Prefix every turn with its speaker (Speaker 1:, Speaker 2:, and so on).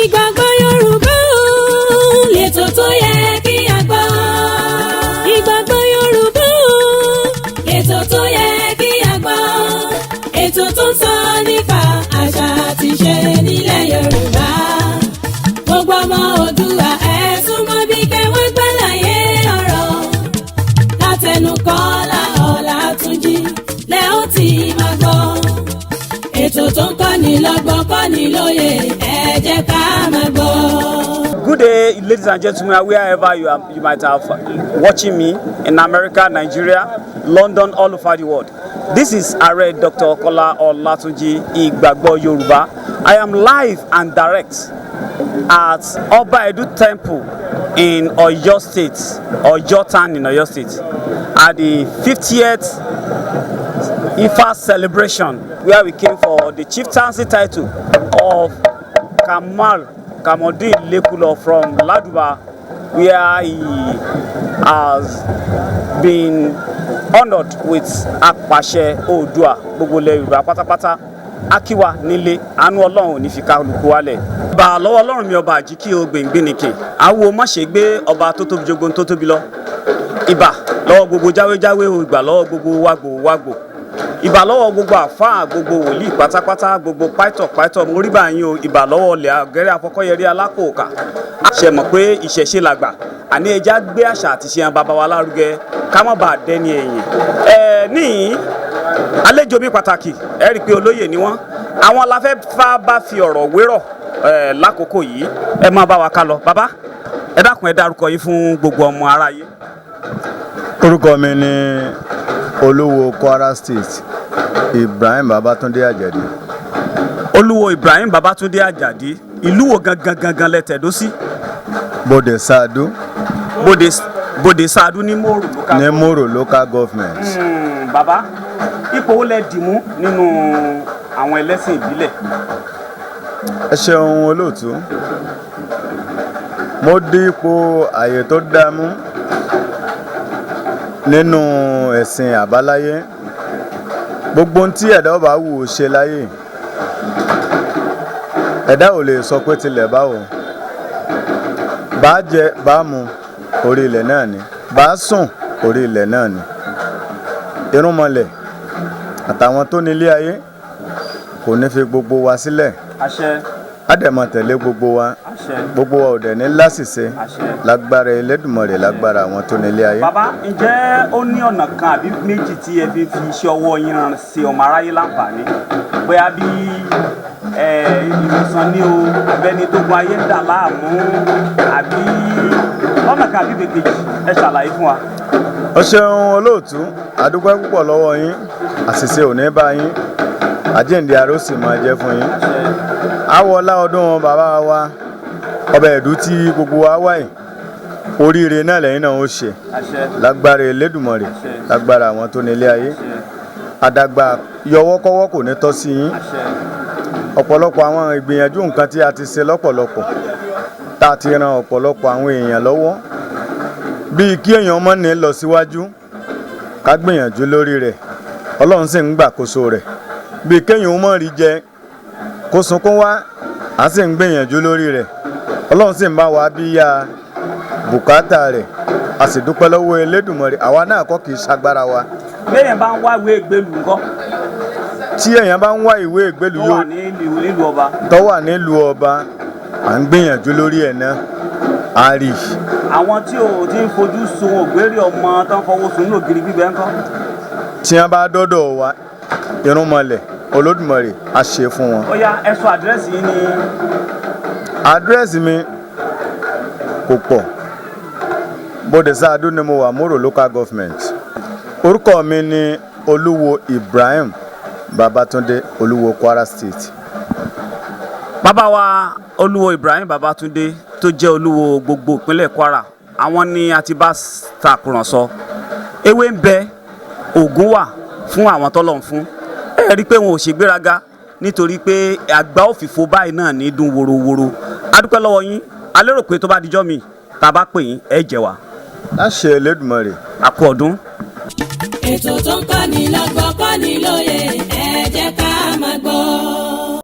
Speaker 1: Ìgbàgbọ́ Yorùbá o, lẹ́tọ̀ tó yẹ kí a gbọ́. Ìgbàgbọ́ Yorùbá o, lẹ́tọ̀ tó yẹ kí a gbọ́. Ètò tó ń sọ nípa àṣà àti ìṣe nílẹ̀ Yorùbá. Gbogbo ọmọ Oòduà, ẹ súnmọ́ bí kẹwàá gbàlàyé ọ̀rọ̀. Látẹnu Kọ́lá Ọlátúnjí lẹ́ ó ti máa gbọ́. Ètò tó ń kọ́ni lọ́gbọ́n, kọ́ni lóye, ẹ jẹ́ ká máa gbọ́.
Speaker 2: Good day, ladies and gentlemen, wherever you are, you might have watching me in America, Nigeria, London, all over the world. This is Are Dr. Kola Olatunji, Ìgbàgbọ́ Yorùbá. I am live and direct at Oba Edu Temple in Oyo State, Oyo Town in Oyo State, at the 50th Ifa celebration, where we came for the chieftaincy title of Kamal Kamaldeen Lekulo from Laduba, where he has been honoured with Apàṣẹ Oòduà gbogbo ilẹ̀ Yorùbá pátápátá. Akíwa nílé, àánú Ọlọ́run ò ní fi kálukú wálẹ̀. Bá a lọ́wọ́ Ọlọ́run mi, ọba àjíkí o gbèngbènìkè àwo má ṣe gbé, ọba tó tóbi jogun tó tóbi lọ. Ìbà lọ́wọ́ gbogbo jáwéjáwé o, ìgbà lọ́wọ́ gbogbo wàgbò wàgbò, ìbà lọ́wọ́ gbogbo àfáà, gbogbo wòlíì pátápátá, gbogbo pító pító, mo rí bá yín o. Ìbà lọ́wọ́ ilẹ̀ àgẹ́rẹ́ afọkọ́yẹrí alákòókà. Ṣe mọ̀ pé ìṣẹ̀ṣe làgbà, àní ẹja gbé àṣà àti ìṣe bàbá wa lárugẹ, ká má bàa dẹni ẹ̀yìn. Ẹ níyìn àlejò mi pàtàkì, ẹ rí i pé olóyè ni wọ́n. Àwọn la fẹ́ fà bá fi ọ̀rọ̀ wérọ̀ ẹ lákòókò yìí. Ẹ máa bá wa ká lọ. Bàbá, ẹ dákun, ẹ dárúkọ yín fún gbogbo ọmọ aráyé.
Speaker 3: Orúkọ mi ni Olúwo Kwara State, Ibrahim Babatunde Ajadi.
Speaker 2: Olúwo Ibrahim Babatunde Ajadi, ìlú wo gangan gangan lẹ tẹ̀dó sí?
Speaker 3: Bòdè Sàdú.
Speaker 2: Bòdè Sàdú ní Mòrò Local.
Speaker 3: Ní Mòrò Local Government.
Speaker 2: Bàbá, ipò wo lẹ dìmú nínú àwọn ẹlẹ́sìn ìbílẹ̀?
Speaker 3: Ẹ ṣeun, olóòtú. Mo dé ipò àyè tó dáa mú nínú ẹ̀sìn àbáláyé. Gbogbo ohun tí ẹ̀dá ọba wù ú ṣe láyé, ẹ̀dá ò lè sọ pé tilẹ̀ báwo. Bá jẹ, bá mu, orí ilẹ̀ náà ni. Bá sùn, orí ilẹ̀ náà ni. Irúnmọlẹ̀ àtàwọn tó nílé ayé kò ní fi gbogbo wa sílẹ̀.
Speaker 2: Àṣẹ.
Speaker 3: Á dẹ̀ máa tẹ̀lé gbogbo wa.
Speaker 2: Àṣẹ.
Speaker 3: Gbogbo wa ò dẹ̀ ní láṣìṣe.
Speaker 2: Àṣẹ.
Speaker 3: Lágbára Elédùmarè, lágbára àwọn tó nílé ayé.
Speaker 2: Bàbá, ǹjẹ́ ó ní ọ̀nà kan àbí méjì tí ẹ fi fi iṣẹ́ ọwọ́ yín ràn sí ọmọ aráyé láǹfààní, bóyá bí ìwòsàn ní o, àbẹ́ni tó gun ayé ń dà láàmú, àbí lọ́nà kan àbí kejì? Ẹ ṣàlàyé fún wa.
Speaker 3: Ó ṣeun, olóòtú. Àdúpẹ́ púpọ̀ lọ́wọ́ yín. Àṣìṣe ò ní bá yín, àjíǹde aró sì máa jẹ́ fún yín.
Speaker 2: Àṣẹ.
Speaker 3: Àwọlá ọdún bàbá wa Ọba Ẹ̀dú tí gbogbo wa wáyé, oríire náà lẹ́yìn náà ó ṣe.
Speaker 2: Àṣẹ.
Speaker 3: Lágbára Elédùmarè, lágbára àwọn tó nílé ayé.
Speaker 2: Àṣẹ.
Speaker 3: Àdàgbà yọwọ́kọ́wọ́ kò ní tọ́ sí yín.
Speaker 2: Àṣẹ.
Speaker 3: Ọ̀pọ̀lọpọ̀ àwọn ìgbìyànjú nǹkan tí a ti ṣe lọ́pọ̀lọpọ̀, tá a ti ran ọ̀pọ̀lọpọ̀ àwọn èèyàn lọ́wọ́, bíi kí èèyàn mọ́ ní lọ síwájú, ká gbìyànjú lórí rẹ̀, Ọlọ́run sì ń gbàkóso rẹ̀. Bíi kéèyàn mọ́ rí jẹ, kó sunkún wá, à sì ń gbìyànjú lórí rẹ̀, Ọlọ́run sì ń bá wa bí ya bùkátà rẹ̀. A sì dúpẹ́ lọ́wọ́ Elédùmarè. Àwa náà kọ́, kì í ṣagbára wa.
Speaker 2: Béèyàn bá ń wá ìwé ìgbélú ńkọ́?
Speaker 3: Tí èèyàn bá ń wá ìwé ìgbélú
Speaker 2: tó
Speaker 3: yóò
Speaker 2: wà ní nílùú ọba.
Speaker 3: Tó wà nílùú ọba, à ń gbìyànjú lórí ẹ̀ náà, a rí i.
Speaker 2: Àwọn tí ò ti ń fojú sun ògbérí ọmọ tó ń fọwọ́ sun ní ògiri gbígbẹ ńkọ́?
Speaker 3: Tí wọ́n bá dọ́dọ̀ wa, irúnmọlẹ̀ Olódùmarè á ṣe fún wọn.
Speaker 2: Ó yá, ẹ sọ àdírẹ́sì yín ní.
Speaker 3: Àdírẹ́sì mi kò pọ̀. Bóde Sáadú ni mo wà, Mòrò Local Government. Orúkọ mi ni Olúwo Ibrahim Babatunde, Olúwo Kwara State.
Speaker 2: Bàbá wa Olúwo Ibrahim Babatunde, tó jẹ́ olúwo gbogbo ìpínlẹ̀ Kwara, àwọn ni a ti bá tàkùrọ̀sọ. Ewé ń bẹ, ògùn wà fún àwọn tọ́lọ̀ ń fún. Ẹ rí i pé wọn ò ṣègbéraga, nítorí pé àgbá òfìfo báyìí náà ní dún worowóró. A dúpẹ́ lọ́wọ́ yín. A lérò pé tó bá dijọ́ mi tá a bá pè yín, ẹ jẹ́ wa.
Speaker 3: Láṣẹ Elédùmarè.
Speaker 2: A kú ọdún.
Speaker 1: Ètò tó ń kọ́ni lọ́gbọ́n, kọ́ni lóye.